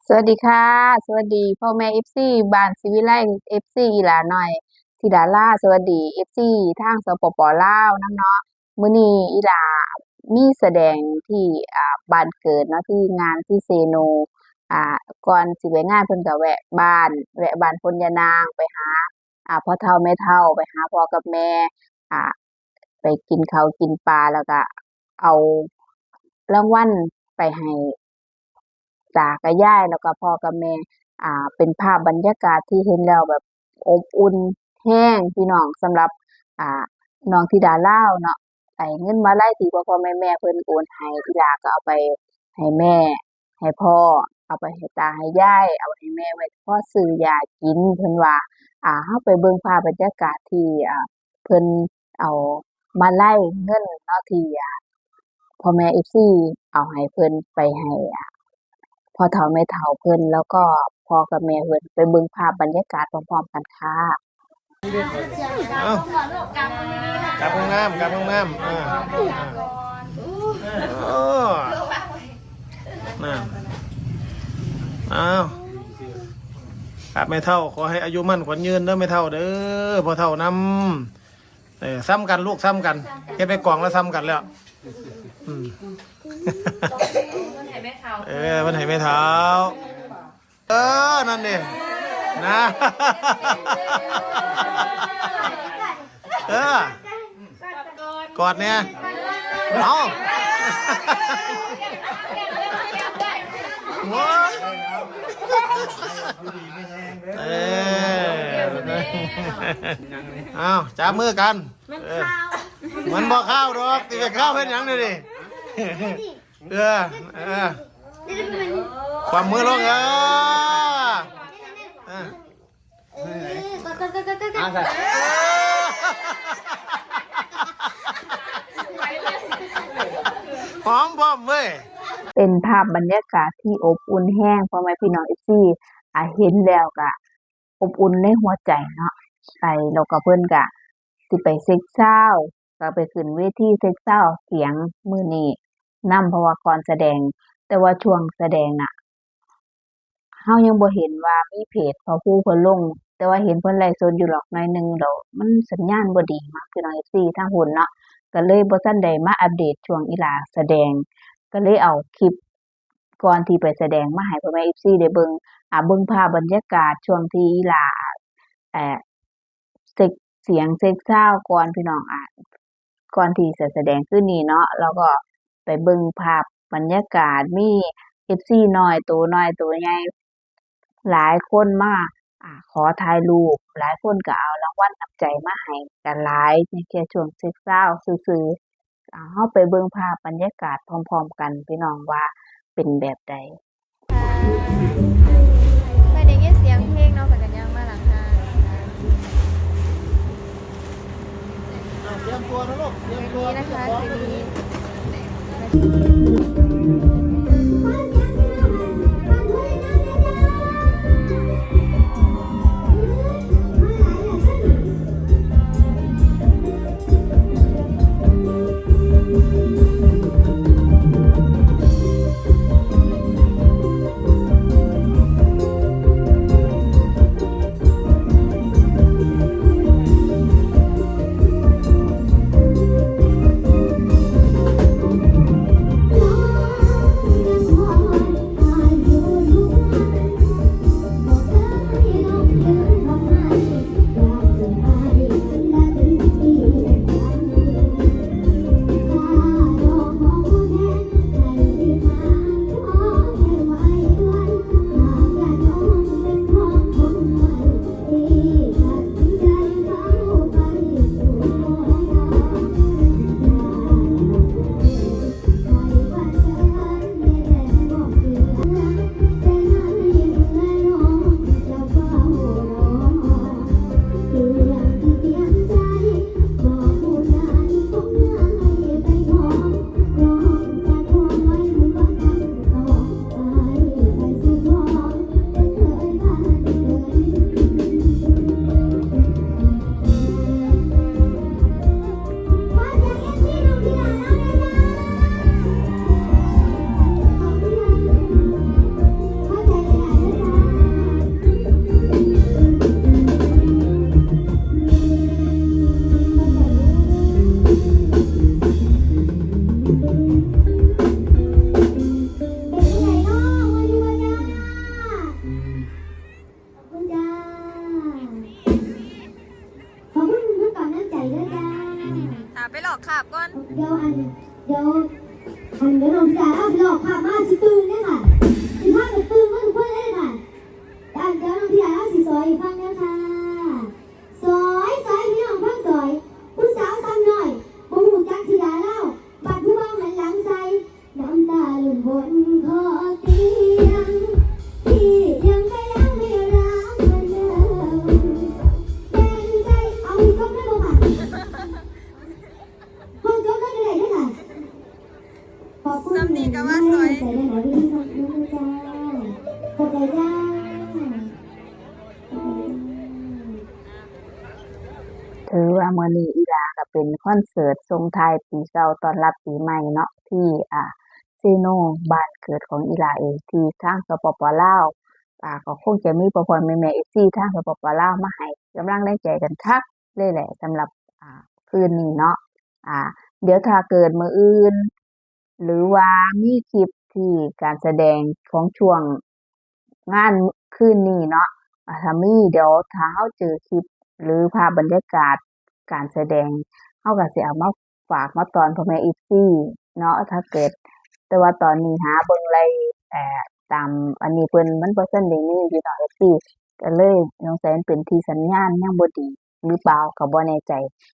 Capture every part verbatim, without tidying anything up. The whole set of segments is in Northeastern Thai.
สวัสดีค่ะ สวัสดีพ่อแม่ เอฟซี บ้านศรีวิไล เอฟซี อีหลาน้อย ธิดาลา สวัสดี เอฟซี ทาง สปป ลาว นำเนาะ มื้อนี้อีหลามีแสดงที่ อ่า บ้านเกิดเนาะ ที่งานที่เซโน อ่า ก่อนสิไปงานเพิ่นก็แวะบ้าน แวะบ้านโพนยานาง ไปหา อ่า พ่อเฒ่าแม่เฒ่า ไปหาพ่อกับแม่ อ่า ไปกินข้าวกินปลา แล้วก็เอารางวัลไปให้ตากับยาย แล้วก็พ่อกับแม่ อ่า เป็นภาพบรรยากาศที่เห็นแล้วแบบอบอุ่นแฮงพี่น้อง สำหรับ อ่า น้องธิดาลาวเนาะ ไอ้เงินมาลัยที่พ่อพ่อแม่แม่เพิ่นโอนให้ อีหลาก็เอาไปให้แม่ ให้พ่อ เอาไปให้ตาให้ยาย เอาให้แม่ไว้พอซื้อยากิน เพิ่นว่า อ่า เฮาไปเบิ่งภาพบรรยากาศที่ อ่า เพิ่นเอามาลัยเงินเนาะ ที่ อ่า พ่อแม่ เอฟซี เอาให้เพิ่นไปให้ อ่า พ่อเฒ่าแม่เฒ่าเพิ่น แล้วก็พ่อกับแม่เพิ่น ไปเบิ่งภาพบรรยากาศพร้อมๆกันค่ะ เอา กลับห้องน้ำ กลับห้องน้ำ อ่า โอ้ นั่น เอา ครับ แม่เฒ่า ขอให้อายุมั่นขวัญยืนเด้อ แม่เฒ่าเด้อ พ่อเฒ่านำ เออ ซ้ำกันลูก ซ้ำกัน เฮ็ดไปกล่องแล้วซ้ำกันแล้ว อืม เพิ่นให้แม่เฒ่า เออ เพิ่นให้แม่เฒ่า เออ นั่นดิ นะ เออ กอดเนี่ย เอา โอ้ย เออ เอา จับมือกัน มัน เออ คาว มันบ่คาวดอก สิไปคาวเฮ็ดหยังเดี๋ยวนี้ เออ เออ ความมือลง เออ เออ เอาใส่ หอมพร้อมเว้ย เป็นภาพบรรยากาศที่อบอุ่นแฮง พ่อแม่พี่น้อง เอฟซี อ่ะ เห็นแล้วก็อบอุ่นในหัวใจเนาะ ไป แล้วก็เพิ่นก็สิไปเช็คซาวด์ ก็ไปขึ้นเวทีเช็คซาวด์เสียงมื้อนี้นำ เพราะว่าก่อนแสดง แต่ว่าช่วงแสดงน่ะ เฮายังบ่เห็นว่ามีเพจพ่อครูเพิ่นลง แต่ว่าเห็นเพิ่นไลฟ์สดอยู่หรอกหน่อยหนึ่ง แล้วมันสัญญาณบ่ดีมั้งพี่น้อง เอฟซี ทางพู้นเนาะ ก็เลยบ่ทันได้มาอัปเดตช่วงอีหลาแสดง ก็เลยเอาคลิปก่อนที่ไปแสดงมาให้พ่อแม่ เอฟซี ได้เบิ่ง อ่า เบิ่งภาพบรรยากาศช่วงที่อีหลา เอ่อ เช็คเสียงเช็คซาวด์ก่อนพี่น้อง อ่ะ ก่อนที่จะแสดงคืนนี้เนาะ แล้วก็ไปเบิ่งภาพบรรยากาศ มี เอฟซี น้อยโตน้อยโตใหญ่ หลายคนมา อ่า ขอถ่ายรูป หลายคนก็เอารางวัลน้ำใจมาให้กันหลาย ในแค่ช่วงเช็คซาวด์ซื่อๆ อ่า เฮาไปเบิ่งภาพบรรยากาศพร้อมๆกันพี่น้องว่าเป็นแบบใด ค่ะ เพิ่นได้ยินเสียงเพลงเนาะ เพิ่นก็ย่างมาหลังห้าง เตรียมตัวนะลูก เตรียมตัว คืนนี้นะคะ คืนนี้ อันเดี๋ยวน้องธิดาเล่าสิหลอกพามาสิตื่นเนี่ยค่ะสิพาไปตื่นมาทุกคนเลยค่ะอันเดี๋ยวน้องธิดาเล่าสิซอยฟังเนี่ยค่ะซอยซอยพี่น้องฟังซอยผู้สาวซ้ำหน่อยบ่รู้จักธิดาเล่าบัดผู้บ่าวหันหลังใส่น้ำตาลุ่มบนคอเตียงที่ยังไม่ล้างไม่ร้างเหมือนเดิมแบ่งใจเอาอีกคนได้บ่ค่ะ ห้องจบได้เลยเด้อค่ะขอบคุณ ซ้ำนี่ก็ว่าซอย ใจได้หลายวิธีขอบคุณจ้าขอบใจจ้าขอบใจจ้า ถือว่ามื้อนี้อีหลาก็เป็นคอนเสิร์ตส่งท้ายปีเก่าต้อนรับปีใหม่เนาะ ที่ อ่า เซโน บ้านเกิดของอีหลาเอง ที่ทาง สปป ลาว อ่า ก็คงจะมีพ่อๆแม่ๆ เอฟซี ทาง สปป ลาว มาให้กำลังแรงใจกันคักเลยแหละ สำหรับ อ่า คืนนี้เนาะ อ่า เดี๋ยวถ้าเกิดมื้ออื่น หรือว่ามีคลิปที่การแสดงของช่วงงานคืนนี้เนาะ อ่า ถ้ามี เดี๋ยวถ้าเฮาเจอคลิปหรือภาพบรรยากาศการแสดง เฮาก็สิเอามาฝากมาตอนพ่อแม่ เอฟซี เนาะ ถ้าเกิด แต่ว่าตอนนี้หาเบิ่งไล่ เอ่อ ตามอันนี้เพิ่นมันบ่ทันได้มีพี่น้อง เอฟซี ก็เลยสงสัยมันเป็นที่สัญญาณยังบ่ดีหรือเปล่าก็บ่แน่ใจ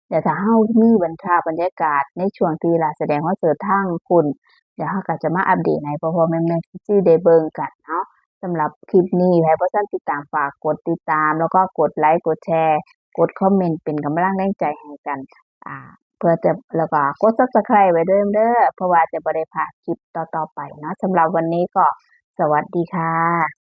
แต่ถ้าเฮามีบันภาพบรรยากาศในช่วงที่ลาแสดงคอนเสิร์ตทางพุ้น เดี๋ยวเฮาก็จะมาอัปเดตให้พ่อๆแม่ๆ เอฟซี ได้เบิ่งกันเนาะ สำหรับคลิปนี้ ใครบ่ทันติดตามฝากกดติดตาม แล้วก็กดไลค์ กดแชร์ กดคอมเมนต์เป็นกำลังแรงใจให้กัน อ่า เพื่อจะ แล้วก็กด Subscribe ไว้เด้อเด้อ เพราะว่าจะบ่ได้พลาดคลิปต่อๆไปเนาะ สำหรับวันนี้ก็สวัสดีค่ะ